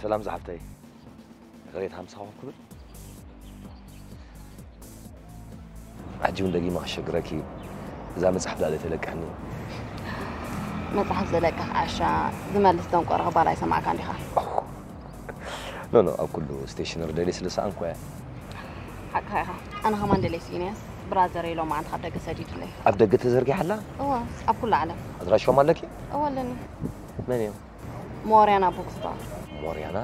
ሰላም ዝሓፍተይ፣ ይቕሬታ ምሳኹም ክብል። ሕጂ እውን ደጊመ ከሸግረኪ፣ እዛ መጽሓፍ ደኣ ዘይተለቅሕኒ። መጽሓፍ ዘለቅሕ ዓሻ ዝመልስ ደንቆሮ ክባል ኣይሰማዕካን ዲኻ? ኖ ኖ፣ ኣብ ኩሉ ስቴሽነሪ ደልየ ስለ ዝሰኣንኩ እያ። ሓቅኻ ኢኻ። ኣነ ኸማን ደልየ ስኢነያስ፣ ብራዘረይ ሎማዓንቲ ካብ ደገ ሰዲዱለይ። ኣብ ደገ ተዘርጊሓ ኣላ? እወ፣ ኣብ ኩሉ ዓለም። ኣድራሽኦም ኣለኪ? እወ ኣለኒ። መን እዮም? ሞርያና ቡክስቶር። ሞርያና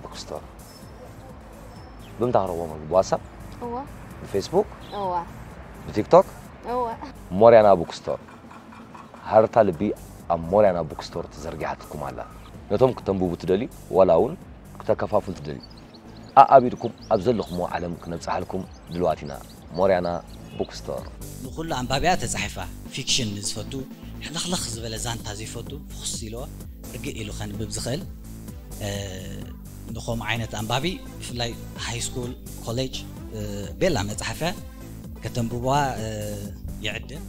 ቡክስቶር። ብምንታይ ክረኽቦም ኣለኹ? ብዋትሳፕ? እወ፣ ብፌስቡክ? እወ፣ ብቲክቶክ? እወ። ሞርያና ቡክስቶር። ሃርታ ልቢ ኣብ ሞርያና ቡክስቶር ተዘርጊሓትኩም ኣላ። ነቶም ክተንብቡ ትደልዩ፣ ዋላ እውን ክተከፋፍሉ ትደልዩ፣ ኣኣቢድኩም ኣብ ዘለኹምዎ ዓለም ክነብጽሓልኩም ድልዋት ኢና። ሞርያና ቡክስቶር። ንኹሉ ኣንባቢያ ተጻሒፋ። ፊክሽን ንዝፈቱ፣ ሕልኽልኽ ዝበለ ዛንታ ዘይፈቱ፣ ፍኹስ ኢልዎ ርግእ ኢሉ ከንብብ ዝኽእል፣ እ፣ ንኸምኡ ዓይነት ኣንባቢ፣ ብፍላይ ሃይ ስኩል፣ ኮሌጅ፣ እ፣ ቤላ መጽሓፍያ ከተንብብዋ፣ እ፣ ይዕድም።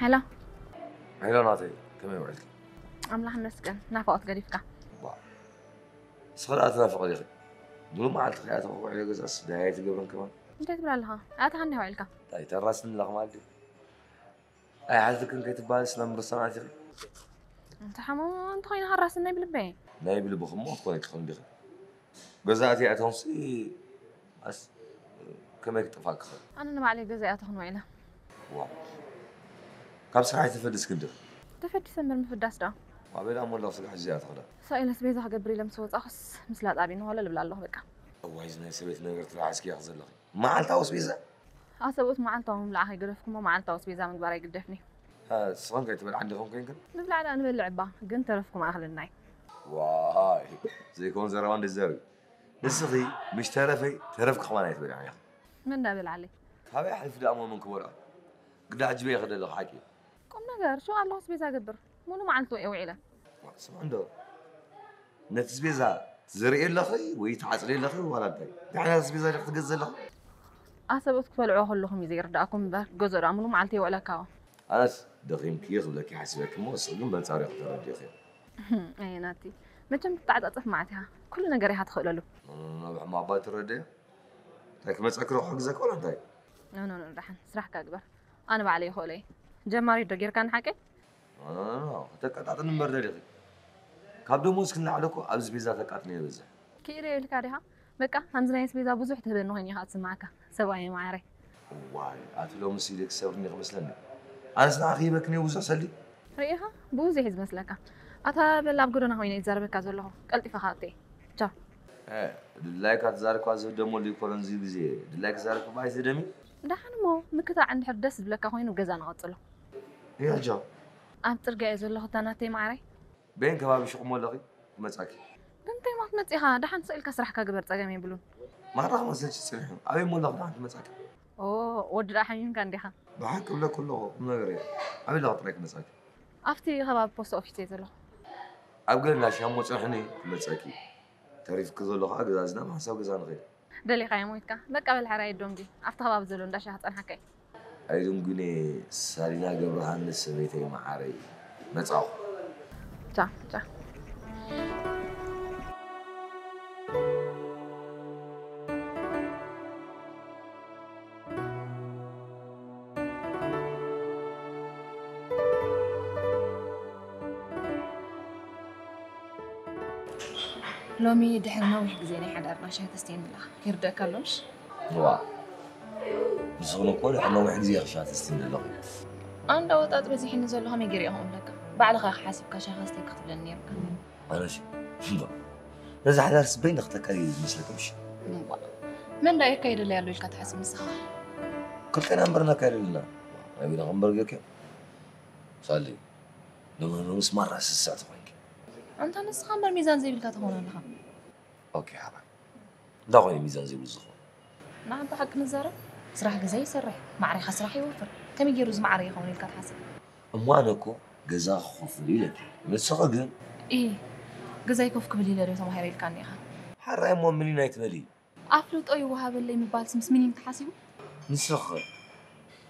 ሄሎ። ሄሎ ናተይ፣ ከመይ ውዕልኪ? ኣምላኽ ይመስገን። ናፍቖት ገዲፍካ። ዋ፣ ንስኺ ደኣ ትናፍቒ ዲኺ? ሙሉእ መዓልቲ ከይኣተኹ ውዒለ ገዛስ ደሃይ ኣይትገብርን ከማን። እንታይ ትብል ኣለኻ? ኣተኻ እንዲኻ ውዒልካ? እንታይ ተራስኒ ኣለኻ ማለት ድዩ? ኣይሓዝክን ከይትበሃሊ ስለ ምርሳናት ኢኺ። እንተ ሓሞ እንተኾይነ ሃራስን ናይ ብልበ። ናይ ብልብኺ እሞ ክትኮኒ ትኽእሊ ዲኺ? ገዛ ኣትያ እቶንሲ ኣስ-፣ ከመይ ክጠፋ ክኽእል? ኣነ ንባዕለይ ገዛ እያ ትኹን ውዒለ። ዋ። ካብ ስራሕ ኣይተፈድስክን ዲኺ? ተፈዲሰ እምበር ምፍዳስ ዶ? ኣበይ ደኣ እሞ ኣለኺ ስራሕ ሒዘ እያ ትኽዳ? ሳኢለስ ቤዛ ክገብር ኢለ ምስ ወጻኹስ ምስ ላጣ ቢኒ ኮለል እብላ ኣለኹ በቃ። እዋይ እዚ ናይ ሰበይቲ ነገር ተላዓስክያ ዘለኺ። መዓልታዊ ኣስቤዛ? ኣሰብኡት መዓልታዊ ምብላዕ ከይገደፍኩሞ መዓልታዊ ኣስቤዛ ምግባር ኣይግደፍኒ። እ፣ ስኽን ከይትበልዓ እንዲኹም ኮይንክን? ምብላዕ ደኣ ንበልዕ እባ፣ ግን ተረፍኩም ኣኽለናይ። ዋይ፣ ዘይከውን ዘረባ እንድትዘርቢ። ንስኺ ምሽ ተረፈይ፣ ተረፍኪ ከማን ኣይትበልዕን ኢኺ። መን ደኣ በልዓለይ? ካበይ ኣሕሊፉ ደኣ እሞ መን ክበልዖ? ግዳ ዕጅበ ኢኺ ዘለኺ ሓቂ። ቁም ነገር፣ ሽዑ ኣለኹ ኣስቤዛ እገብር። ሙሉ መዓልቲ እየ ውዒለ። ስምዒ እንዶ፣ ነቲ ኣስቤዛ ትዘርእዮ ኣለኺ ወይ ትዓጽድዮ ኣለኺ ዋላ እንታይ? ንሕና ኣስቤዛ ዲኺ ትገዝእ ዘለኺ? ኣሰብኡት ክትበልዕዎ ከለኹም እዩ ዘይርድኣኩም እምበር፣ ገዝኦ ደኣ ሙሉ መዓልቲ የውዕለካዎ። ኣነስ ደኺምኪ እየ ክብለኪ ሓሲበኪ እሞ፣ ንስኺ ግን በንጻሩ ኢኺ ተረዲእኽዮ። ኣየ ናቲ፣ መቸም ትተዓጻጸፍ መዓት ኢኻ። ኩሉ ነገር ኢኻ ትኽእለሉ። ናብ ሕማቕ ኣባ ትረድእዮ? እንታይ ክመጸኪ ዶ ክሕግዘኪ ዋላ እንታይ? ኖ፣ ኖ፣ ኖ፣ ደሓን ስራሕካ ግበር። ኣነ ባዕለይ ይኽእሎ እየ። ጀማሪት ዶ ጌርካኒ ሓቀይ? ኖ፣ ኖ፣ ኖ፣ ከተቃጣጥኒ እምበር ደሊኺ። ካብ ደሞዝኪ ንላዕሊ እኮ ኣብዚ ኣስቤዛ ተቃጥኒ ይበዝሕ። ክኢለ ኢልካ ዲኻ? በቃ፣ ከምዚ ናይ ኣስቤዛ ብዙሕ ትህበኒ ኮይኑ ኢኻ ዝስምዓካ። ሰብኣየ መዓረይ። እዋይ፣ ኣቲ ሎምስ ኢለ ክሰብርኒ ክመስለኒ። ኣነስ ንዓኺ ሂበኪ ነየ ብዙሕ ሰልዲ። ርኢኻ? ብኡ ዘይ ዝመስለካ። ኣታ በል ኣብ ጎደና ኮይነ ይዛረበካ ዘለኹ። ቀልጢፈ ከኣ ኣትየ። ቻው። እ፣ ድላይካ ተዛሪብካ ዝህደመሉ ይኮነን እዚ ግዜ። ድላይካ ተዛሪብካ እባ ኣይትህደሚ። ደሓን እሞ ምክታዕ እንድሕር ደስ ዝብለካ ኮይኑ ገዛ ንቐጽሎ። እያ ቻው። ኣብ ጽርግያ እየ ዘለኹ እታ ናተይ መዓረይ። በየን ከባቢ ሽቕሞ ኣለኺ ክመጻኪ? ብምንታይ እሞ ክትመጽእ ኢኻ? ደሓን ስቕ ኢልካ ስራሕካ ግበር ጸገም የብሉን። ማራ ክመስለኪ ጸኒሑ። ኣበይ እሞ ኣለኺ ደሓን ክመጻኪ? ኦ፣ ወዲ ደኣ ሓሚምካ እንዲኻ። ብሓቂ እብለኪ ኣለኹ ቁም ነገር እየ። ኣበይ ኣለኺ ጥራይ ክመጻኪ? ኣብቲ ከባቢ ፖስት ኦፊስ እየ ዘለኹ። ኣብ ገለ እንዳ ሻሞ ጽንሕኒ ክመጸኪ። ተሪፍኪ ዘሎ ኸኣ ገዛዚና ብሓንሳብ ገዛ ንኸይድ። ደሊኻዮ ሞይትካ። በቃ በል ሕራይ ዶንጊ። ኣብቲ ከባቢ ዘሎ እንዳ ሻሂ ክጸንሓካ እየ። ኣይድንጉኔ ሳሊና ገብረሃንስ ሰበይተይ መዓረይ። መጻኹ። ቻው፣ ቻው። ሎሚ ድሕሪ ነዊሕ ግዜ ናይ ሓዳርና ሻሂ ተስትየኒ ኣለኻ። ይርደእካ ኣሎ ምሽ? ዋ ንስኹም እኮ ድሕሪ ነዊሕ ግዜ ኢኺ ሻሂ ተስትይኒ ዘለኹ። ኣንዳ ወጣጥ በዚሕኒ ዘሎ ከመይ ገይረ ኢኹም ለካ ባዕልኻ ኢኻ ሓሲብካ ሻሂ ከስተይ ክትብለኒ ነይርካ። ኣነሽ እምባ ነዚ ሓዳር ስበይ ንኽተካል እዩ ዝመስለካ ምሽ? እምባ መን ዳ የካይደለይ ኣሎ ኢልካ ትሓስብ ንስኻ? ክልተና እምበር እናካየደልና ኣቢና ክንበር ጌርካ ሳሊ ንምንስ ማራ ስስዕቲ ኮይንኪ ኣንታ ንስኻ እምበር ሚዛን ዘይብልካ ትኸውን ኣለኻ። ኦኬ ሓባይ እንታይ ኮይኑ ሚዛን ዘይብሉ ዝኸውን? ንዓባ ሓቂ ንዛረብ ስራሕ ገዛ ይሰርሕ ማዕሪኻ ስራሕ ይወፍር ከመይ ገይሩ ዝማዕረ ይኸውን ኢልካ ትሓስብ? እሞ ኣነ እኮ ገዛ ክኸፍል ኢለኪ ንስኺ ግን ኢ ገዛይ ኮፍ ክብል ኢለ ዶ ተማሂረ ኢልካኒ ኢኻ? ሓራይ እሞ ምኒን ኣይትበሊ። ኣፍልጦ ይወሃበለይ ምባልስ ምስ ምኒን ተሓሲቡ? ንስኺ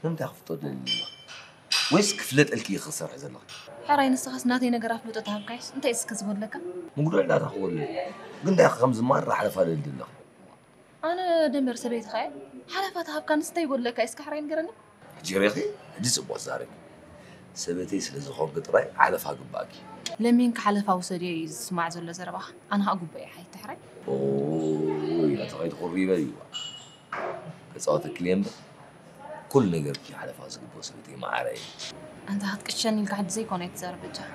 ንምንታይ ክፍልጦ ደሊ ኣለኺ? ወይስ ክፍለጠልኪ ኢኺ ክሰርሒ ዘለኺ? ሕራይ ንስኻስ ናተይ ነገር ኣፍልጦ ተሃብካይስ እንታይ እስከ ዝጎድለካ? ምጉዳል ዳታ ክወለ ግን እንታይ ከም ዝማራ ሓለፋ ደልዲ ኣለኺ? ኣነ ደንበር ሰበይትኻ እየ ሓለፋ ተሃብካ ንስታይ ይጎድለካ እስከ ሕራይ ንገረኒ? ሕጂ ርኢኺ ሕጂ ጽቡቕ ዛረቢ ሰበይተይ ስለ ዝኾንኪ ጥራይ ሓለፋ ግባእኪ። ለሚንኪ ሓለፋ ውሰድዮ እዩ ዝስማዕ ዘሎ ዘረባኻ ኣነ ኸኣ ጉባኤ ሓይትሕራይ። ኦይ ኣቲ ኸይትኹሪ በልዋ ተጻወተኪ እየ እምበር ኩሉ ነገርኪ ሓለፋ ዝግብኦ ሰበይተይ መዓረይ። ኣንታ ክትቅሸኒ ኢልካ ሕጂ ዘይኮነ እየ ትዛረብ በጃኻ።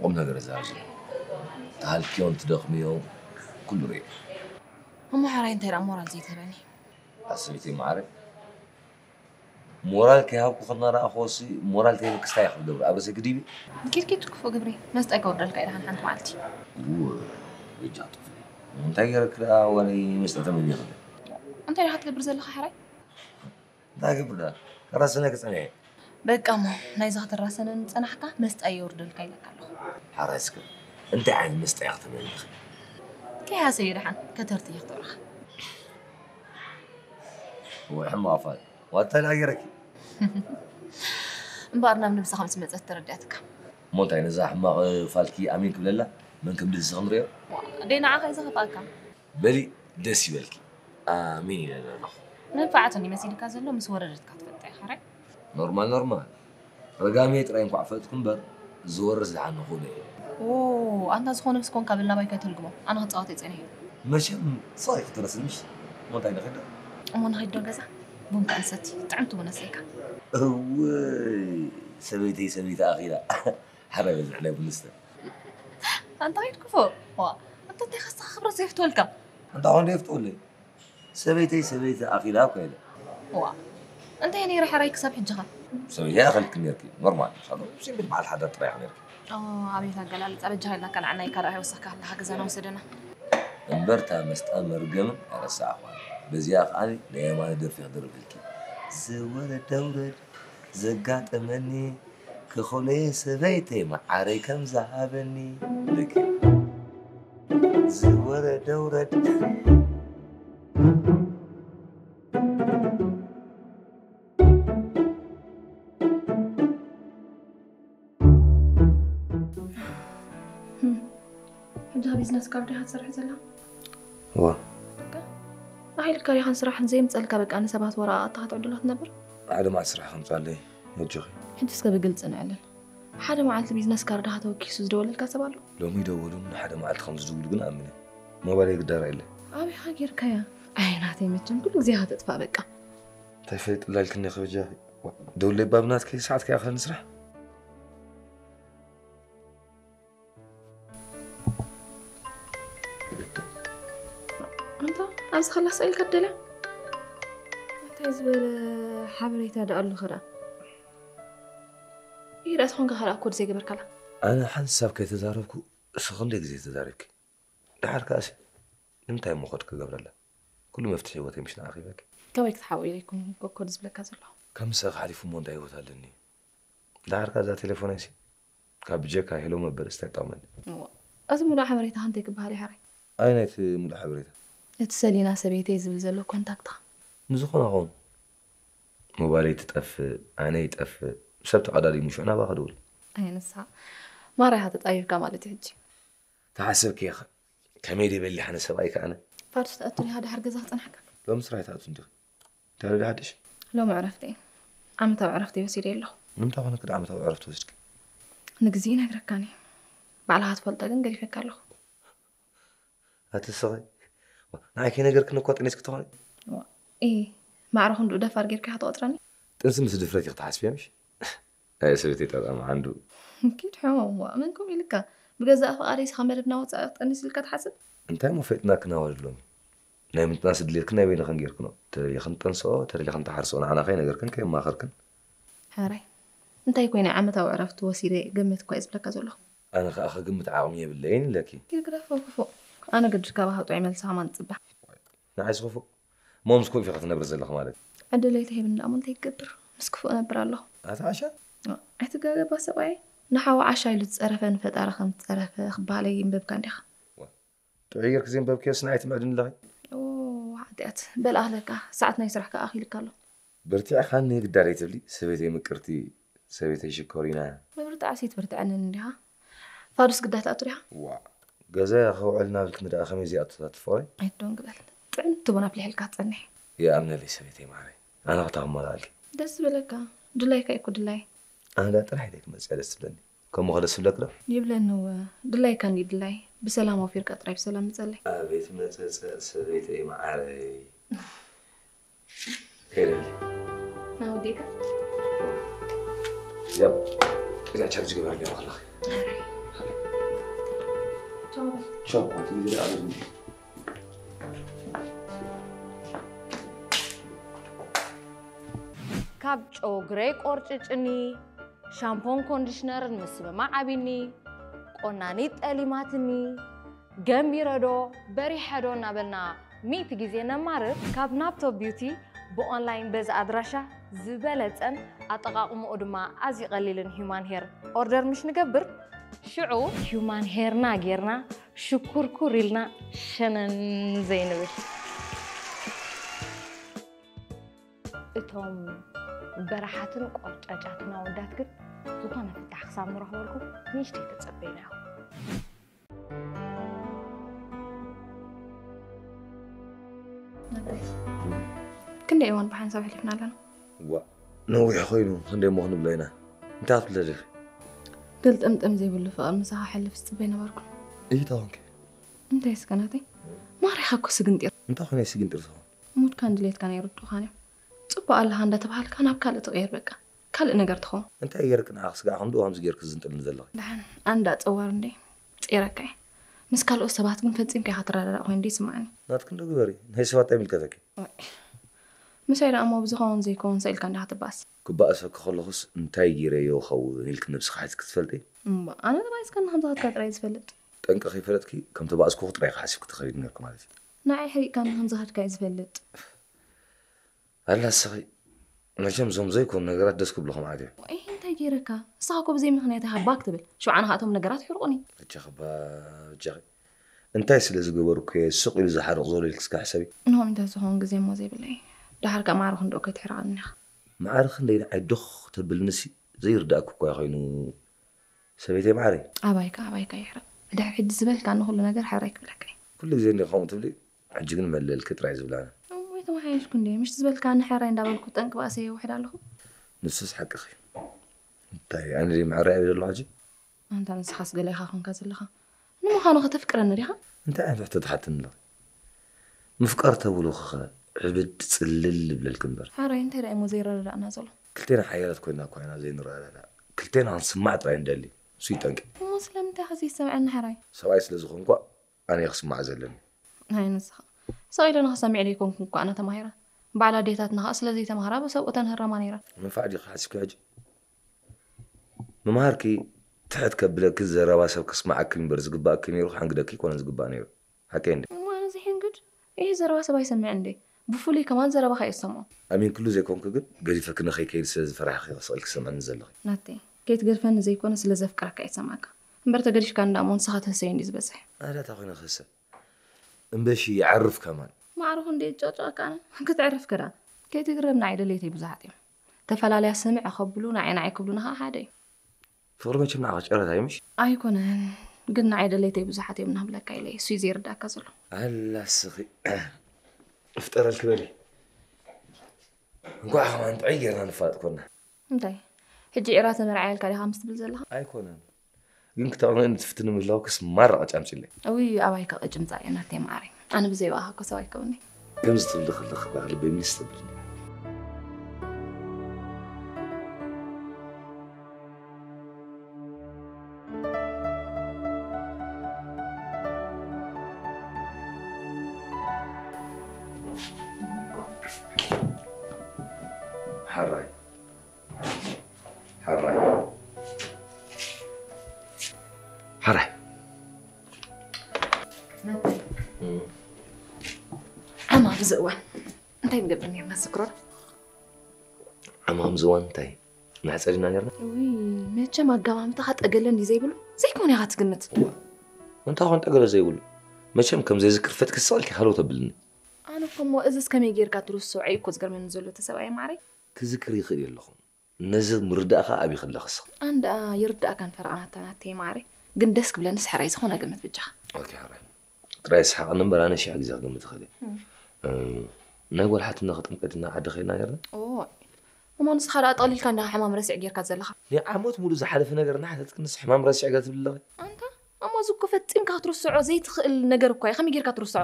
ቁም ነገር እዛርዚ ተሃልክዮን ትደኽምዮ ኩሉ ርእ። እሞ ሕራይ እንታይ ደኣ ሞራል ዘይትህበኒ? ኣሰበይተይ መዓረይ ሞራል ከይሃብኩ ከናረኣኽዎሲ ሞራል ተይብክስታ እየ ክገብር ኣብ ርእሰይ ክዲቢ። ኪድኪድ ክፉእ ግብሪ መስጠ ከወርደልካ እዩ ደሓን ሓንቲ መዓልቲ። እወ በጃ ጥፍኒ እንታይ ገይረክ ደኣ ዋለይ መስጠ ተመኒ ክብል። እንታይ ዲኻ ትገብር ዘለኻ ሕራይ? እንታይ ገብር ደኣ ከራሰነ ክጸንሐ። በቃ እሞ ናይዚ ክትራሰነኒ ዝጸናሕካ መስጣ የውርደልካ ኢለካ ኣለኹ። ሓራይ እስከ እንታይ ዓይነት መስጣ እያ ክተመኒ ኢኺ? ከይሃሰየ ደሓን ከተርቲ እየ ክገብረኻ። ወይ ሕማቕ ፋል ዋታ ዳኣ ገይረኪ። እምበኣር ናብ ነብስኻ ምስ መጸት ተረዲኣትካ። እሞ እንታይ ነዛ ሕማቕ ፋልኪ ኣሜን ክብለላ መን ከም ድህስኺ ንሪኦ። ደይ ንዓኻ እዩ ዘኸፍኣካ። በሊ ደስ ይበልኪ ኣሜን ኢለ ኣለኹ። መንፍዓት እንድዩ መሲልካ ዘሎ ምስ ወረደትካ ትፈልጣ ኢኻ ራይ። ኖርማል ኖርማል ረጋመየ ጥራይ እንኳዕ ፈለጥኩ እምበር ዝወርስ ደሓን ንኹነ እዩ። ኦ ኣንታ ዝኾነስ ኮንካ በልና ባይ ከይተልግቦ ኣነ ክጻወት እየ ጸኒሐ። መቸም ንስኺ ክትረስንሽ እሞ እንታይ ንኺድ ዶ? እሞ ንኺድ ዶ ገዛ ቡን ከኣ ንሰቲ ጥዕምቲ ቡን ኣስለካ። እውይ ሰበይተይ ሰበይቲ ኣኺላ ሓራይ በዝሕ ናይ ቡን ንስተ። ኣንታ ኺድ ክፉእ ዋ ኣንታ እንታይ ኻስኻ ክብረት ዘይፍትወልካ። ኣንታ ኾን ዶ የፍትወለይ ሰበይተይ ሰበይቲ ኣኺላ እኮ ኢለ። ዋ እንታይ ነይረ ሕራይ ክሳብ ሕጂ ኸ? ሰበይቲ ኣይኣኸልክን ነርኪ ኖርማል ሳዶ ሲምብል በዓል ሓዳር ጥራይ ኢኺ ነርኪ። ኦ ኣቤት ኣገላልጻ በጃኻ ኢልና ከነዓና ኢካ ደኣ ኣይወሰኽካ ከለኻ ገዛና ውሰደና። እምበር እታ መስጣን መርገምን ኣይረሳዕኽዋን። በዚኣ ከኣ ናይ የማነ ደርፊ ክደርፈልኪ። ዝወረድ ኣውረድ ዘጋጠመኒ ክኾነየ ሰበይተይ መዓረይ ከም ዝሃበኒ ኢለኪ። ዝወረድ ኣውረድ ሕጂ ቢዝነስ ካርድ ኢኻ ትሰርሕ ዘለኻ? እዋ። ኣኺልካ ዲኻ ንስራሕ ዘይምጸልካ በቃ ንሰባት ወረቓቕትኻ ትዕድሎ ትነብር? ሓደ መዓልቲ ስራሕ ከምጻለይ ነጆኺ። ሕጂ እስከ ብግልጺ ንዕልል። ሓደ መዓልቲ ቢዝነስ ካርድኻ ተወኪሱ ዝደወለልካ ሰብ ኣሎ? ሎሚ ይደወሉን ንሓደ መዓልቲ ከም ዝድውሉ ግን እኣምን እየ። ሞባይለይ ግዳራ የለ። ኣበይኻ ጌርካያ? ኣይ ናተይ መቸም ኩሉ ግዜ ኢኻ ተጥፋእ በቃ። እንታይ ፈሊጥላ ኢልክኒ ኢኺ በጃኺ? ደውለይ እባ ብናትኪ ሰዓት ከይኣኽለኒ ስራሕ። ኣንታ ኣብዚ ከላ ስቕ ኢልካ ትደልያ? እንታይ ዝበለ ሓበሬታ ደኣ ኣሎ ኸ ደኣ? ኢዳ ዝኾንካ ካልኣ ኮድ ዘይገበርካላ? ኣነ ሓንሳብ ከይተዛረብኩ እሱ ክንደይ ግዜ ተዛሪብኪ? ደሓር ከኣሲ ንምንታይ እሞ ኮድ ክገብረላ? ኩሉ መፍትሒ ህይወተይ ምሽ ንዓኺ ሂበኪ። ከመይ ክትሓብኡ ኢለ ይኮን ኮድ ዝብለካ ዘለኹ? ካብ ምሳኺ ሓሊፉ እሞ እንታይ ህይወት ኣለኒ? ደሓር ከኣ እዛ ቴሌፎነይሲ ካብ ብጀካ ሄሎ መበል እስታይ ጠቕመኒ። እዋ፣ እዚ ሙሉእ ሓበሬታኻ እንታይ ክበሃል እዩ ሓራይ? ኣየናይ እቲ ሙሉእ ሓበሬታ? እቲ ሰሊና ሰበይተይ ዝብል ዘሎ ኮንታክትኻ። ንዝኾነ ኸውን ሞባይለይ ትጠፍእ፣ ኣነ ይጠፍእ፣ ሰብ ተቐዳዲሙ ሽዑ ናባኻ ክድውል። ኣይ ንሳ ማራ ኢኻ ተጣቢብካ ማለት እዩ ሕጂ። ተሓሰብኪ ኢኺ ከመይ ድየ በሊሕ ኣነ ሰብኣይኪ ኣነ። ፋርስ ትኣቱ ዲኻ ድሓር ገዛ ክጸንሓካ? ሎሚ ስራሕ ኣይትኣቱን ዲኺ? እንታይ ዶ ሓድሽ? ሎሚ ዕረፍቲ እየ። ዓመታዊ ዕረፍቲ ወሲደ ኣለኹ። ንምንታይ ኮነ ክዲ ዓመታዊ ዕረፍቲ ወሲድኪ? ንግዜ ይነግረካን እየ። ባዕልኻ ትፈልጦ ግን ገዲፈካ ኣለኹ። ኣቲ ስኺ ንዓይ ከይነገርክኒ እኳ ጠኒስኪ ትኾኒ። እ ማዕረ ክንድኡ ደፋር ጌርካ ኢኻ ትቆፅረኒ። ጥንሲ ምስ ድፍረት ኢኺ ትሓስብያ ምሽ? ናይ ሰበይተይ ጣጣ መዓንዱ። ኪድ ሕሞም ዋ መን ከምኡ ኢልካ? ብገዛእ ፍቓደይ ስኻ መደብና ወፃኢ ክጠንስ ኢልካ ትሓስብ? እንታይ እሞ ፈጥና ክናወደሎም? ናይ ምጥናስ ድሌትክን ናይ በይንኽን ጌርክኖ። ተደሊኽን ጠንስኦ፣ ተደሊኽን ተሓርስኦ። ንዓና ከይነገርክን ከየማኸርክን። ሕራይ እንታይ ኮይነ ዓመታዊ ዕረፍቲ ወሲደ ገምት እኳ እየ ዝብለካ ዘለኹ። ኣነ ከኣ ክግምት ዓቕሚ የብለይን ኢለኪ። ይግደፎ ክፉእ። ኣነ ግድሽ ካባኻ ጥዑይ መልሲ ከማን ዝፅበ። ንዓይስ ክፉእ? እሞ ምስ ክፉእ ኢኺ ትነብሪ ዘለኺ ማለት እዩ። ዕድለይ ተሂብኒ ደኣ እሞ እንታይ ክገብር? ምስ ክፉእ እነብር ኣለኹ። ኣታ ዓሻ? ኣይትጋገባ ሰብኣየይ። ንሓው ዓሻ ኢሉ ዝፀረፈ ንፈጣሪ ከም ዝፀረፈ ክበሃል ኣይንበብካን ዲኻ? ጥዑይ ጌርኪ ዘንበብክዮስ ንዓይ ትምዕድኒ ኣለኺ። ኦ ሓጢኣት። በል ኣኽለካ። ሰዓት ናይ ስራሕ ከኣ ኣኺሉካ ኣሎ። በርቲዕኻኒ ግዳ ደይትብሊ ሰበይተይ ምቅርቲ ሰበይተይ ሽኮሪና። ምብርታዕሲ ኣይትብርትዐንን እንዲኻ። ፋዱስ ግዳ ትኣቱ ዲኻ? ዋእ ገዛያ ከውዕል እናበልክኒ ደኣ ከመይ ዘይኣቱ እታ ትፍቕረይ? ኣይትደንግ በል። ጥዕምቲ ቡን ኣፍሊሐልካ ትጸንሕ። ይኣምነለይ ሰበይተይ ማዓረይ። ኣነ ክተኽመላልኪ። ደስ ዝበለካ። ድላይካ እኮ ድላይ። ኣነ ደኣ ጥራሕ ኢለኪ መጺኣ ደስ ትብለኒ። ከምኡ ከ ደስ ይብለኪ ዶ? ይብለኒ እወ። ድላይካ እንድዩ ድላይ። ብሰላም ኣውፊርካ ጥራይ ብሰላም ምጸለይ። ኣቤት መጸጸ ሰበይተይ ማዓረይ። ከይደሊ ናወዲካ ያብ እዚኣ ቻርጅ ግበረልያ ከለኺ ቻው ኣቲ ግዜ ኣበርኒ ካብ ጨጉረይ ቆርጭጭኒ ሻምፖን ኮንዲሽነርን ምስምማዕ ኣቢኒ ቆናኒት ጠሊማትኒ ገምቢረ ዶ በሪሐ ዶ እናበልና ሚእቲ ግዜ ነማርር። ካብ ናፕቶ ቢዩቲ ብኦንላይን በዚ ኣድራሻ ዝበለጸን ኣጠቓቕምኡ ድማ ኣዝዩ ቀሊልን ሂዩማን ሄር ኦርደር ምሽ ንገብር ሽዑ ሂዩማን ሄርና ጌርና ሽኩርኩር ኢልና ሸነን ዘይንብል። እቶም በራሓትን ቆርጫጫትን ኣወዳት ግን ዝኾነ ፍታሕ ክሳብ ንረኽበልኩም ንእሽተይ ተጸበዩና ኢኹም። ክንደይ እዋን ብሓንሳብ ኣሕሊፍና ኣለና? ዋእ ነዊሕ ኮይኑ ክንደይ እሞ ክንብሎ ኢና። እንታይ ክትብለ ደሊኺ? ገልጠምጠም ዘይብሉ ፍቕሪ ምሳኻ ከሕልፍ ዝጽበ ኣይነበርኩን። እንታይ ኮንኪ? እንታይ እስከ ናተይ? ማሪኻ እኮ ስግንጢር። እንታይ ኮይነ ስግንጢር ዝኾን? ሙድካን ድሌትካን ኣይርድኡኻን እዮም። ጽቡቕ ኣለኻ እንዳተባሃልካ ናብ ካልእ ትቕየር በቃ። ካልእ ነገር ትኸውን። እንታይ ገይርኪ ንዓኺ ስጋዕ ክንድኡ ከምዚ ገይርኪ ዝንጥልኒ ዘለኺ? ደሓን ኣንዳ ጸዋር እንዴ ጸይረካ እየ። ምስ ካልኦት ሰባት ግን ፈጺምካ ኢኻ ትረዳዳእ ኮይኑ ይስምዓኒ። ናትኪ እንዶ ግበሪ። ናይ ሰባት እንታይ ይምልከተኪ? ምሳይ ደኣ እሞ ብዝኸውን ዘይከውን ሰኢልካ እንዲኻ ትባእስ። ክባእሰኪ ከለኹስ እንታይ ገይረዮ እኸውን ኢልኪ ነብስኺ ሓቲትኪ ትፈልጢ? እምባ ኣነ ተባኢስካኒ ከም ዝኸድካ ጥራይ ዝፈልጥ። ጠንቂ ከይፈለጥኪ ከም ተባእስኩኺ ጥራይ ኢኺ ሓሲብኪ ትኸዲ ነይርኪ ማለት እዩ። ንዓይ ሕሪቕካኒ ከም ዝኸድካ እዩ ዝፈልጥ። ኣላ እስኺ መቸም እዞም ዘይኮኑ ነገራት ደስ ክብሉኺ ማለት እዮም። ዋይ እንታይ ገይረካ? ንስኻ እኮ ብዘይ ምኽንያት ኢኻ ባክ ትብል። ሽዑ ኣነ ኸኣ እቶም ነገራት ይሕርቑኒ። በጃኺ እባ በጃኺ እንታይ ስለ ዝገበርኩ እየ ስቕ ኢሉ ዝሓርቕ ዘሎ ኢልኪ እስከ ሕሰቢ። ንሆም እንተዝኸውን ግዜ እሞ ዘይብለይ። ደሓር ከኣ ማዕረ ክንድኡ ከይትሕርቐኒ ኢኻ። ማዕረ ክንደይ ንዓይ ዶኽ ተብልንሲ ዘይርድኣኪ እኳ ኮይኑ ሰበይተይ ማዓረይ። ኣባይካ ኣባይካ ይሕረቕ። ድሕሪ ሕጂ ዝበልካኒ ኩሉ ነገር ሕራይ ክብለካ እየ። ኩሉ ግዜ እንዲኺ ከምኡ ትብሊ። ሕጂ ግን መለልኪ ጥራይ ዝብላና። እሞ ኣይተመሓየሽኩ እንድየ፣ ምሽ ዝበልካኒ ሕራይ እንዳበልኩ ጠንቂ ባእሰይ የውሕድ ኣለኹ። ንሱስ ሓቅኺ። እንታይ ኣነ ድየ ምሕራይ እየ ዘለኹ ሕጂ? ኣንታ ንስኻስ ገለ ኢኻ ኮንካ ዘለኻ። ንምዃኑ ኸ ተፍቅረኒ ዲኻ? እንታይ ዓይነት ሕቶ ትሓትኒ ኣለኺ? ምፍቃር ተብሎ ኸ ዕብድ ጽልል ይብለልኪ እምበር። ሕራይ እንታይ ደኣ እሞ ዘይረዳዳእና ዘሎ? ክልቴና ሓያላት ኮይንና እኳ ኢና ዘይንረዳዳእ። ክልቴና ክንስማዕ ጥራይ ንደሊ። ንሱ እዩ ጠንቂ። እሞ ስለምንታይ ኸ ዘይሰምዐኒ ሕራይ? ሰብኣይ ስለ ዝኾንኩ ኣነ እየ ክስማዕ ዘለኒ። ኣይ ንስኻ ስቕ ኢለ ንኽሰሚዕ ደይኮንኩን እኮ ኣነ ተማሂረ። ባዕላ ኣዴታትና ኸኣ ስለ ዘይተማህራ ብሰብኡተን ህረማ ነይረን። ምንፋዕ ዲኺ ሓሲብኪ ሕጂ? ምምሃርኪ ትሕት ከብለኪ ዘረባ ሰብ ከስምዓኪ እምበር ዝግባኣኪ ነይሩ ከሕንግደኪ ኣይኮነን ዝግባእ ነይሩ። ሓቀይ እንድየ። እሞ ኣነ ዝሕንግድ? ኢሂ ዘረባ ሰብ ኣይሰምዕን እንድየ። ብፍሉይ ከማን ዘረባኻ እየ ዝሰምዖ። ኣሚንክሉ ዘይኮንኩ ግን ገዲፈኪ ንኸይከይድ ስለ ዝፈራሕኺ ኢኺ ስቕ ኢልኪ ትሰምዕኒ ዘለኺ። ናተይ ከይትገድፈኒ ዘይኮነ ስለ ዘፍቅረካ እየ ዝሰምዓካ። እምበር ተገዲፍካኒ ደኣ እሞ ንስኻ ትህሰ እዩ እንድዩ ዝበዝሕ። ኣረ እንታይ ኮይነ ክህሰ? እምበሺ ይዓርፍ ከማን። ማዕረ ክንደይ ጨቅጨቀካ ኣነ? ክትዕርፍ ከ ደኣ? ከይትግረም ንዓይ ደለይተይ ብዙሓት እዮም። ተፈላልያ ስምዕ ከብሉ ንዓይ ንዓይ ክብሉና ከኣ ሓደ እዩ። ፍቕሪ መቸም ንዓኺ ጨረታ እዩ ምሽ? ኣይኮነን ግን ንዓይ ደለይተይ ብዙሓት እዮም እናብለካ ኢለ እየ እሱ እዩ ዘይርድኣካ ዘሎ። ኣላ እስኺ እፍጠረልኪ በሊ እንኳዕ ከማን ጥዑይ ጌርና ንፋለጥ ኮና። እንታይ ሕጂ ዒራ ተመርዓያ ኢልካ ዲኻ ምስ ትብል ዘለኻ? ኣይኮነን ግን ክተቕንእኒ ትፍትኒ ምህላውክስ ማራ ቀጫምጭለይ። እውይ፣ ኣባይ ከቐጭምጻ እየ ናተይ ማዓረይ። ኣነ ብዘይ ብኣኻ እኮ ሰብ ኣይከውንይ። ከምዚ ትብሊ ከለኺ እባ ልበይ ምልስ ተብልኒ። ሓራይ። ሓራይ። ሓራይ። ዓማ ኣብዚ እዋን እንታይ ንገብር ነርና ዝክሮ? ዓማ ኣብዚ እዋን እንታይ ንሕጸር ኢና ነርና? ውይ፣ መቸም ኣጋማምታኻ ጠገለ እንዲ ዘይብሉ ዘይኮነ ኢኻ ትግምት። እንታይ ኾን ጠገለ ዘይብሉ? መቸም ከም ዘይዝክር ፈጥኪ ስቕ ኢልኪ ሃለው ተብልኒ። ኣነ እኮ እሞ እዝስ ከመይ ጌርካ ትርስዖ እዩ እኮ ዝገርመኒ ዘሎ እቲ ሰብኣይ ማዓረይ። ክዝክር ይኽእል የለኹን። ነዚ ምርዳእኻ ኣብይ ከለኽስ? ኣንዳ ይርዳእካን ፈረቓናታ ናተይ ማዓረይ። ግን ደስ ክብለንስ ሕራይ ዝኾነ ግምት ብጃኻ። ኦኬ፣ ሕራይ። ጥራይ ስሓቕኒ እምበር ኣነ ሽሕ ግዜ ክግምት እኽእል እየ። እም። እም፣ ናይ ጓል ሓትነኺ ጥምቀት ኢና ዓዲ ኸይድና ነርና? ኦይ። እሞ ንስኻ ደኣ ጠቕሊልካ እንዳ ሕማም ረሲዕ ጌርካ ዘለኻ። ንዓመት ሙሉእ ዝሓለፈ ነገር እናሓተትክንስ ሕማም ረሲዕ ገ ትብሊ ኣለኺ? ኣንታ፣ እሞ እዚ እኮ ፈጺምካ ክትርስዖ ዘይትኽእል ነገር እኳ እዩ። ከመይ ጌርካ ትርስዖ?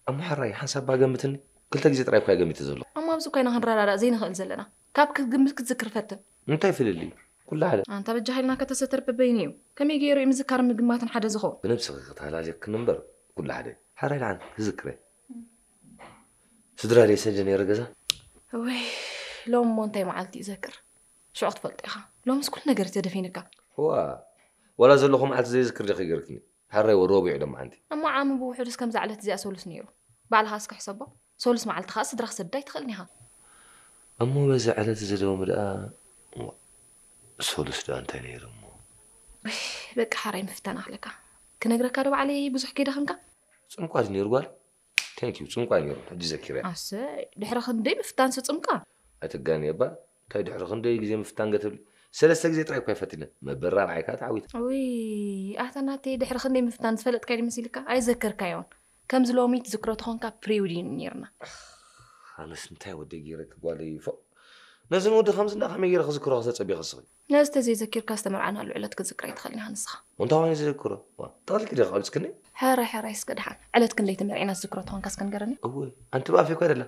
እሞ ሕራይ፣ ሓንሳብ እባ ገምትኒ። ክልተ ግዜ ጥራይ እኳ እየ ገሚተ ዘለኹ። እሞ ኣብዚ እኳ ኢና ክንረዳዳእ ዘይንኽእል ዘለና። ካብ ክትግምት ክትዝክር ፈትን። እንታይ ፍልልይ? ኩሉ ሓደ። ኣንታ በጃኻ ኢልናካ ተሰተር በበይኑ እዩ። ከመይ ገይሩ እዩ ምዝካርን ምግማትን ሓደ ዝኸውን? ብነብስኺ ክተሃላልየክኒ እምበር፣ ኩሉ ሓደ እዩ። ሕራይ ደሓን ክዝክረ። ስድራ ደይ ሰደ ነይረ ገዛ? እወይ፣ ሎሚ እሞ እንታይ መዓልቲ እዩ ዘክር? ሽዑ ክትፈልጦ ኢኻ። ሎምስ ኩሉ ነገር ተደፊንካ። እዋ፣ ዋላ ዘለኹ መዓልቲ ዘይዝክር ዲኺ ገይርክኒ? ሕራይ ወ-፣ ረቡዕ ዶ መዓልቲ? እሞ ዓሚ ብውሑዱስ ከምዛ ዕለት እዚኣ ሰሉስ ነይሩ። ባዕልኻ እስከ ሕሰቦ። ሰሉስ መዓልቲ ኸኣ ስድራ ክሰድድ ኣይትኽእልን ኢኻ። እሞ በዚ ዕለት እዚ ሎሚ ደኣ፣ እዋ፣ ሰሉስ ደኣ እንታይ ነይሩ እሞ? ውይ፣ በቃ ሕራይ ምፍታን ኣኽለካ። ክነግረካ ዶ ባዕለይ ብዙሕ ከይደኸምካ? ጽምቋ ድዩ ነይሩ ጓል? Thank you፣ ጽምቋ ነይሩ፣ ሕጂ ዘኪረ። ኣሰይ፣ ድሕሪ ክንደይ ምፍታንሲ ጽምቋ? ኣይትጋንየ እባ፣ እንታይ ድሕሪ ክንደይ ግዜ ምፍታን ገ ትብሊ? ሰለስተ ግዜ ጥራይ እኳ እየ ፈቲነ፣ መበል ራብዓይ ከኣ ተዓዊተ። ውይ፣ ኣታ ናተይ ድሕሪ ክንደይ ምፍታን ዝፈለጥካዮ ድዩ መሲልካ? ኣይዘከርካዮን። ከምዚ ሎሚ ትዝክሮ ተኾንካ ፕሪውዲን ነይርና። ኣነስ እንታይ ወደይ ገይረኪ ጓለይ፣ ፎእ። ነዚ ንወዲ ከምዚ እንዳ ከመይ ገይረ ክዝክሮ ክተጸብዪ ከስኺ? ነዚ ተዘይዘኪርካ ዝተመርዓናሉ ዕለት ክትዝክር ኣይትኽእልን ኢኻ ንስኻ። እንታይ ኮይኑ ዝዝክሮ? ዋ፣ ጠቕሊልኪ ዲኻ ቀቢጽክኒ? ሕራይ፣ ሕራይ እስከ ደሓን። ዕለት ክንደይ ተመርዒና ዝዝክሮ ተኾንካ እስከ ንገረኒ። እወ፣ ኣንቲ ብኣፈይ እኳ ኣይደላ።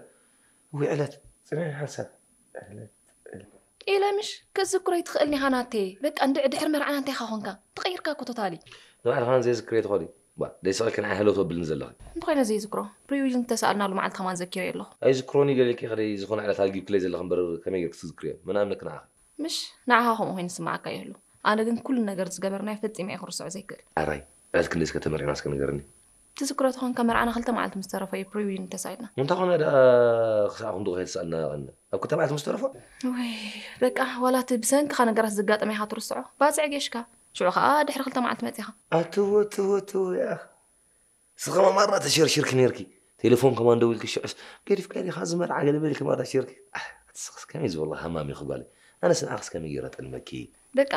እወ፣ ዕለት። ጽንሒ ሓንሳብ። ዕለት፣ ዕለት። ኢለ ምሽ ክትዝክሮ ኣይትኽእልን ኢኻ ናተይ። በቃ እንድዒ ድሕሪ መርዓና እንታይ ኢኻ ኾንካ? ተቐይርካ እኮ ቶታሊ። ንባዕልኻ ዘይዝክር ኣይትኾኒ። ዋ፣ ደይ ስቕ ኢልኪ ንዓይ ሃለው ተብልኒ ዘለኺ። እንተኾይነ ዘይዝክሮ። ፕሪዊዥን ዝተሳኣልናሉ መዓልቲ ከማን ዘኪረዮ ኣለኹ። ኣይዝክሮን እዩ ገለኪ ከደይ ዝኾነ ዕለት ኣልጊብክለይ ዘለኺ እምበር ከመይ ጌርኪ ትዝክርዮ? መን ኣምነኪ ንዓኺ? ምሽ ንዓኻ ከምኡ ኮይኑ ዝስምዓካ ይህሉ። ኣነ ግን ኩሉ ነገር ዝገበርናዮ ፈጺመ እየ ክርስዖ ዘይክእል። ኣራይ፣ ዕለት ክንደይ እስከ ተመሪዕና እስከ ንገርኒ። ትዝክሮ ተኾንካ መርዓና ክልተ መዓልቲ ምስ ተረፎ እዩ ፕሪዊን ተሳኢድና። እንታይ ኮነ ደኣ ክሳዕ ክንድኡ ከይተሳእልና ቀንና? ኣብ ክልተ መዓልቲ ምስ ተረፎ? ወይ በቃ ዋላ እቲ ብሰንክኻ ነገራት ዝጋጠመ ኢኻ ትርስዖ። ባጽዕ ጌሽካ። ሽዑ ኸኣ ድሕሪ ክልተ መዓልቲ መጺኻ። ኣትዎ፣ ትዎ፣ ትዎ፣ ያኽ። ስኻ ማማራ ተሸርሽርኪ ነርኪ። ቴሌፎን ከማን ደዊልኪ ሽዑስ ገዲፍካ ዲኻ ዝመርዓ ገለ በልኪ ማራ ሸርኪ። ኣህ፣ ኣትስኽስ ከመይ ዝበላ ሃማሚ ክጓለ። ኣነስ ንዓኽስ ከመይ ገይረ ጠልመኪ? በቃ፣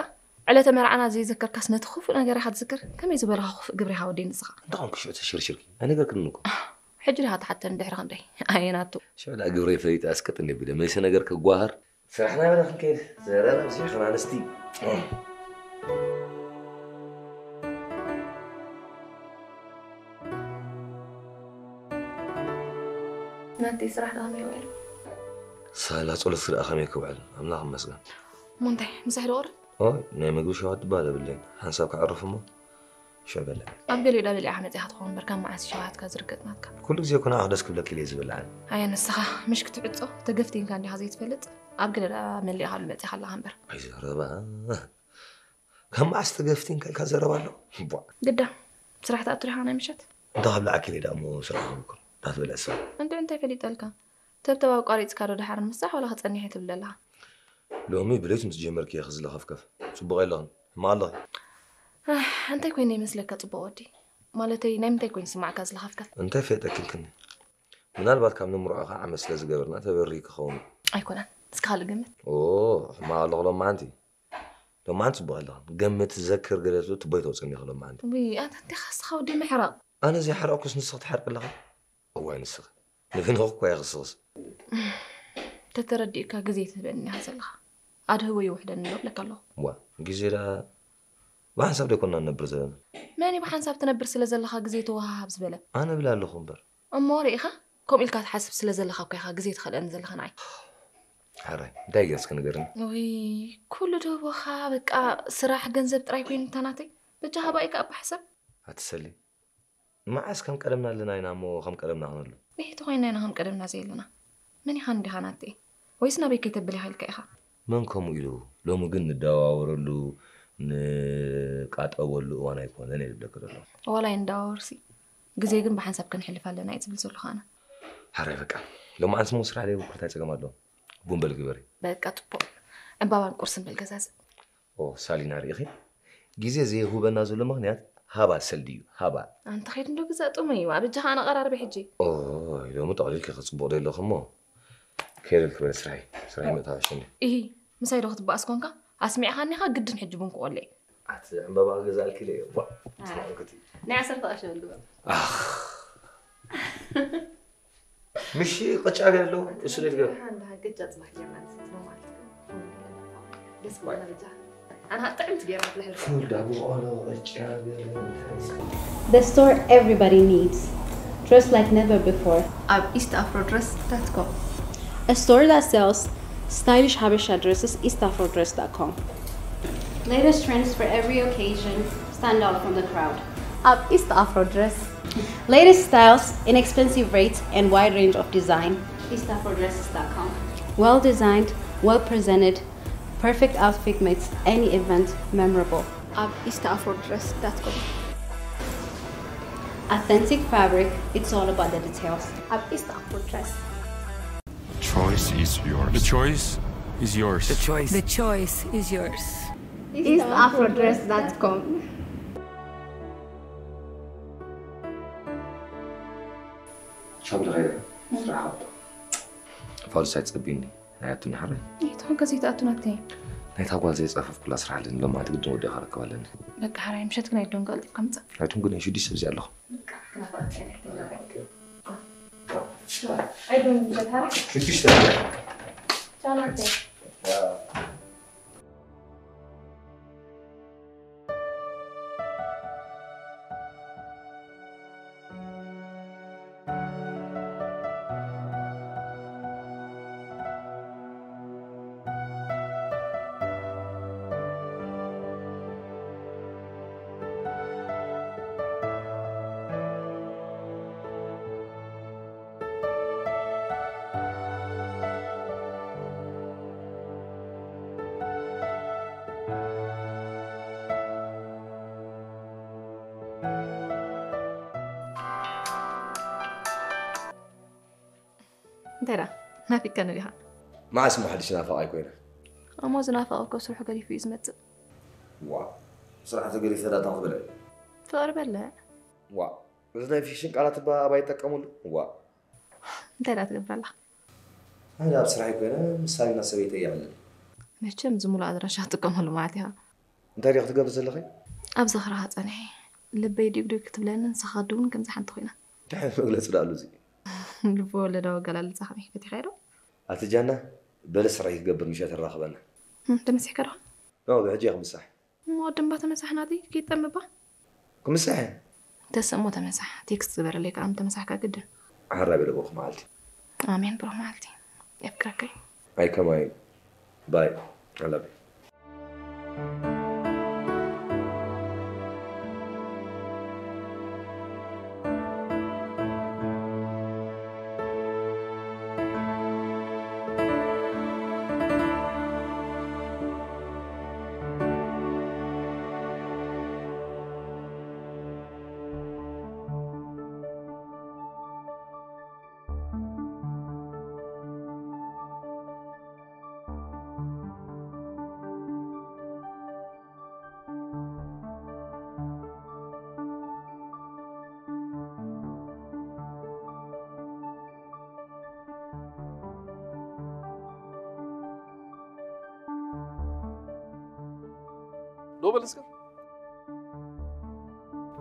ዕለተ መርዓና ዘይዘከርካስ ነቲ ክፉእ ነገር ኢኻ ትዝክር? ከመይ ዝበልኻ ክፉእ ግብሪ ኢኻ ወደይ ንስኻ? እንታይ ኮንኪ ሽዑ ተሸርሽርኪ? ኣይነገርክንን እኮ። ኣህ፣ ሕጂ ዲኻ ትሓተኒ ድሕሪ ክንደይ? ኣየናቱ? ሽዑ ደኣ ግብረይ ፈሊጠ ኣስቀጥኒ ብለ መይሰ ነገር ክጓሃር። ስራሕና በለ ክንከይድ። ዘረባ ኣብዚሕና ኣንስቲ። ናተይ ስራሕ ደኣ ከመይ ውዒሉ? ሳላ ጸሎት ደኣ ከመይ ክውዕል? ኣምላኽ ይመስገን። እሞ እንታይ፣ ምሳሕ ዶ ቀርብ? ኦይ፣ ናይ ምግቢ ሸውሃት ትበሃል የብለይን። ሓንሳብ ከዕርፍ እሞ ሽዑ በልዕ። ኣብ ገሊኡ ዳ በሊዕኻ መጺኻ ትኸውን እምበር፣ ካብ መዓስ ሸውሃትካ ዝርገጽ ናትካ? ኩሉ ግዜ እኮ ንዓኺ ደስ ክብለኪ ኢለ እየ ዝበልዓን። ኣየ ንስኻ፣ ምሽ ክትዕጾ ተገፍቲንካ እንዲኻ ዘይትፈልጥ? ኣብ ገለ ዳ መሊእኻሉ መጺኻ ኣለኻ እምበር። ኣይ ዘረባ። ካብ መዓስ ተገፍቲንካ ኢልካ ዘረባ ኣሎ? ቧዕ። ግዳ፣ ስራሕ ትኣቱ ዲኻ ናይ ምሸት? እንታይ ካብ ለዓኪ ኢለ ደኣ እሞ ስራሕ ይብልኩም። እንዳትበልዕ ሰብ። እንድዒ እንታይ ፈሊጠልካ? ተብተብ ኣቋሪጽካ ዶ ደሓር ምሳሕ ዋላ ክጸኒሕ እየ ትብል ዘለኻ? ሎሚ ብለይቲ ምስ ጀመርክዮ እየ ዝለኸፍከፍ። ጽቡቕ የለኽን። ሕማቕ ኣለኺ። ኣህ፣ እንታይ ኮይነ ይመስለካ ጽቡቕ ወዲ? ማለተይ ናይ ምንታይ ኮይኑ ዝስማዕካ ዝለኸፍከፍ? እንታይ ፈየጠኪልክኒ? ምናልባት ካብ ንምርዖኻ ዓመት ስለ ዝገበርና ተበርሂ ክኸውን። ኣይኮነን። እስኪ ካልእ ግምት። ኦ፣ ሕማቕ ኣለኹ ሎማዓንቲ። ሎማዓንቲ ጽቡቕ ኣለኽን። ገምት፣ ዘክር፣ ገለ ትብል ትቦይ ተውጽእኒ ኢኺ ሎማዓንቲ። ውይ፣ ኣንታ እንዲኻ እስኻ ወዲ ምሕራቕ። ኣነ ዘይሓረቕኩስ ንስኺ ትሓርቂ ኣለኺ? እዋይ ንስኺ። ንፍንኽኪ እኮ እየ ክስኽስ። ተተረዲእካ ግዜ ትህበኒ ኢኻ ዘለኻ። ኣድህቦ ይውሕደኒ ዶ እብለካ ኣለኹ። ዋ፣ ግዜ ደኣ ብሓንሳብ ደይኮንና ንነብር ዘለና። መን እዩ ብሓንሳብ ትነብር ስለ ዘለኻ ግዜ ተወሃሃብ ዝበለ? ኣነ እብል ኣለኹ እምበር። እሞ ርኢኻ? ከምኡ ኢልካ ትሓስብ ስለ ዘለኻ እኮ ኢኻ ግዜ ትኸልአኒ ዘለኻ ንዓይ። ሓራይ፣ እንታይ ገይርስ ክንገርኒ? ውይ፣ ኩሉ ደቦኻ በቃ ስራሕ፣ ገንዘብ ጥራይ ኮይኑ እታ ናተይ። በጃኻ ባይ ከኣ ኣባ ሕሰብ። ኣትሰሊ። መዓስ ከም ቀደምና ኣለና ኢና እሞ ከም ቀደምና ክንህሉ? ብሕቲ ኮይና ኢና ከም ቀደምና ዘየለና። መን ኢኻ እንዲኻ ናተይ? ወይስ ናበይ ከይተብል ኢኻ ኢልካ ኢኻ? መን ከምኡ ኢሉ? ሎሚ ግን ንደዋወረሉ፣ ንቃጠበሉ እዋን ኣይኮነን እየ ዝብለካ ዘሎ። ዋላ ይንደዋወርሲ፣ ግዜ ግን ብሓንሳብ ከነሕልፍ ኣለና እየ ዝብል ዘለኹ ኣነ። ሓራይ በቃ፣ ሎማዓንስ እሞ ስራሕ ደይብኩ እንታይ ጸገም ኣለዎ? ቡን በል ግበሪ። በቃ ጽቡቕ። ዕምባባን ቁርስን በል ገዛዝእ። ኦ፣ ሳሊና ርኢኺ? ግዜ ዘይሁበና ዘሎ ምኽንያት ሃባ ሰልዲ እዩ፣ ሃባ። ኣንተ ኸይድ እንዶ ግዛእ ጥሙይ እዩ፣ ኣበጃኻ ኣነ ቀራርበ ሕጂ። ኦይ፣ ሎሚ ጠቕሊልኪ ክጽቡቕ ዶ ኣለኹ እሞ? ከይደልኪ በል ስራይ፣ ስራይ ምእታው ኣሸኒ። ኢሂ፣ ምሳይ ዶ ክትበኣስ ኮንካ? ኣስሚዕኻኒ ኢኻ፣ ግድን ሕጂ ቡን ክቖልዕ። ኣቲ ዕምባባ ክገዛእልኪ ኢለ እየ፣ ቧ፣ ኣይ። ስማዕ እንክቲ። ናይ ዓሰርተ ቅርሺ በል ግበር። ኣኽ። ምሽ ቅጫ ገለ ኣለዎ፣ እሱ ደልገብ። ደሓን፣ ደሓን፣ ቅጫ ጽባሕ ጌርና ንሰትዮ ማለት እዩ። ደስ ክብለና በጃ። ኣና ጥዕምቲ ጌርና ትልሕልፍ። ፉል ዳቦ ቆሎ፣ ቅጫ ገለ እንታይ? The store everybody needs. Dress like never before. ኣብ east afro dress dot com. A store that sells stylish Habesha dresses, east afro dress dot com. Latest trends for every occasion, stand out from the crowd. ኣብ east afro dress. Latest styles, inexpensive rates, and wide range of design. east afro dresses dot com. Well designed, well presented, perfect outfit makes any event memorable. ኣብ east afro dress dot com. Authentic fabric, it's all about the details. ኣብ east afro dress. Choice is yours. The choice is yours. The choice. The choice is yours. east afro dress dot com. ሻብ ዝኸይደ ስራሕ ሃብቶ። ፋሉስ ኣይትጸብይኒ፣ ኣይኣቱኒ ሓራይ። ይትኹን ከ ዘይትኣቱ ናተይ። ናይታ ጓል ዘይጸፈፍኩላ ስራሕ ኣለኒ፣ ሎማዓንቲ ግድን ወዲኻ ክረክብ ኣለኒ። በቃ ሓራይ፣ ምሸት ግን ኣይዶን ቀልጢፍካ ምጻእ። ኣይትንጉነይ፣ ሽዱሽተ ሰብ እዚኣ ኣለኹ። ኣይዶን ምሸት ሓራይ። ሽዱሽተ። ቻው ናተይ። እንታይ ደኣ? ናፊቅካኒ ዲኻ? መዓስ እሞ ሓድሽ ናፋቓይ ኮይነ? እሞ ዝናፈቐ እኮ ስርሑ ገዲፉ እዩ ዝመጽእ። ዋ፣ ስራሕ ተገዲፈ ዳታ ክትበልዕ? ፍቕሪ በልዕ። ዋ፣ እዚ ናይ ፊክሽን ቃላት እባ ኣባይ ይጠቀምሉ? ዋ። እንታይ ደኣ ትገብር ኣለኻ? ኣነ ኣብ ስራሐይ ኮይነ፣ ምሳሌ እና ሰበይተይ እየ ኣለኒ። መቸም ዝሙሉ ኣድራሻ ትጥቀመሉ ማለት ኢኻ። እንታይ ዲኻ ትገብር ዘለኺ? ኣብ ዝኽርኻ ጸኒሐ። ልበይ ዲግ ዲግ ክትብለኒ፣ ንስኻ እውን ከምዚ ሓንቲ ኮይና። እንታይ ዓይነት መግለጺ ደኣ ኣሉ እዚ? ልቢ ወለዳዊ ኣገላልጻ ከመይ ፈቲኻዮ ዶ? ኣቲ ጃና፣ በሊ ስራይ ክገብር ምሸት ኣራኽበና። እም፣ ተመሲሕካ ዶ? ኖ፣ ብሕጂ እየ ክምሳሕ። እሞ ቅድም እባ ተመሳሕ ናተይ፣ ከይትጠምባ። ክምሳሕ እየ። ተሰሞ ተመሳሕ፣ ቴክስት ግበረለይ ከኣ ምተመሳሕካ ግድን። ሓራይ በለ ብሩኽ መዓልቲ። ኣሜን፣ ብሩኽ መዓልቲ። የፍቅረካ እዩ። ኣይ ከማይ። ባይ። I love you። ዶ በል እስከ።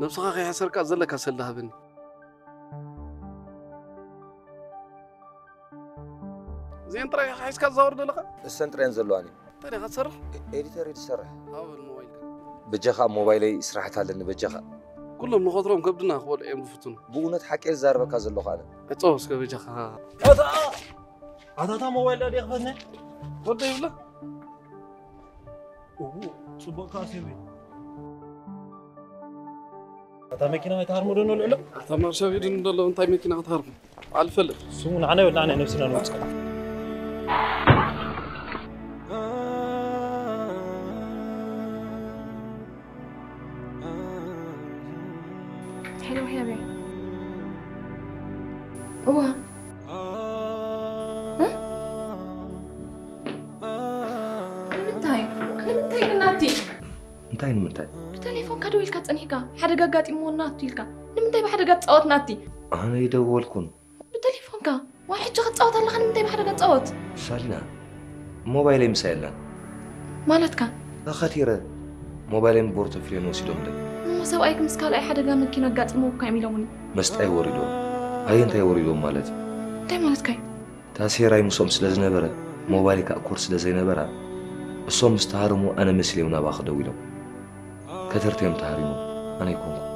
ነብስኻ ከይሓሰርካ ዘለካ ሰልዲ ሃበኒ። እዚአን ጥራይ ኢኻ ሒዝካ ትዛወር ዘለኻ? እሰን ጥራየን ዘለዋኒ። እንታይ ዲኻ ትሰርሕ? ኤ-፣ ኤዲተር እየ ዝሰርሕ። ሃው በል ሞባይልካ። በጃኻ ኣብ ሞባይለይ ስራሕቲ ኣለኒ በጃኻ። ኩሎም ንኸትሮም ከብድና ክበልዑ እዮም ዝፍትኑ። ብእውነት ሓቂ ዝዛረበካ ዘለኹ ኣነ። ዕጸው እስከ በጃኻ። ኣታ ኣታ ሞባይል ዳ ክፈትነ ወደ ይብላ እው ጽቡቕ ካሴቢ ኣታ መኪና ኣይተሃርሞ ዶ ነልዕሎ ኣታ ማርሻ ሂድን ደሎ እንታይ መኪና ክትሃርሞ ኣልፈልጥ ስሙ ንዓና ይወላዕና ነብስና ንወፅእ ሄሎ ህያበይ እዋ ንምንታይ ንምንታይ ግን ናቲ እንታይ ንምንታይ? ብቴሌፎንካ ደው ኢልካ ጸኒሕካ ሓደጋ ኣጋጢምዎ ናቱ ኢልካ ንምንታይ ብሓደጋ ትጻወት ናቲ ኣነ ይደወልኩን ብቴሌፎንካ ዋይ ሕጂ ክትጻወት ኣለኻ ንምንታይ ብሓደጋ ትጻወት ሳሊና ሞባይለይ ምሳይ የላን ማለትካ ተኸቲረ ሞባይለይ ብቦርተፍሌን ወሲዶምለይ እሞ ሰብኣይክ ምስ ካልኣይ ሓደጋ መኪና ኣጋጢምዎ እኳ እዮም ኢሎምኒ መስጣይ ወሪዶም ኣየንታይ ወሪዶም ማለት እንታይ ማለትካ እዩ ታሴራይ ምስኦም ስለ ዝነበረ ሞባይል ክኣኮር ስለ ዘይነበራ እሶም ምስ ተሃርሙ ኣነ መሲለዮም ናባኺ ደዊሎም ከተርተዮም ተሃሪሞም ኣነ ኣይኮንኩ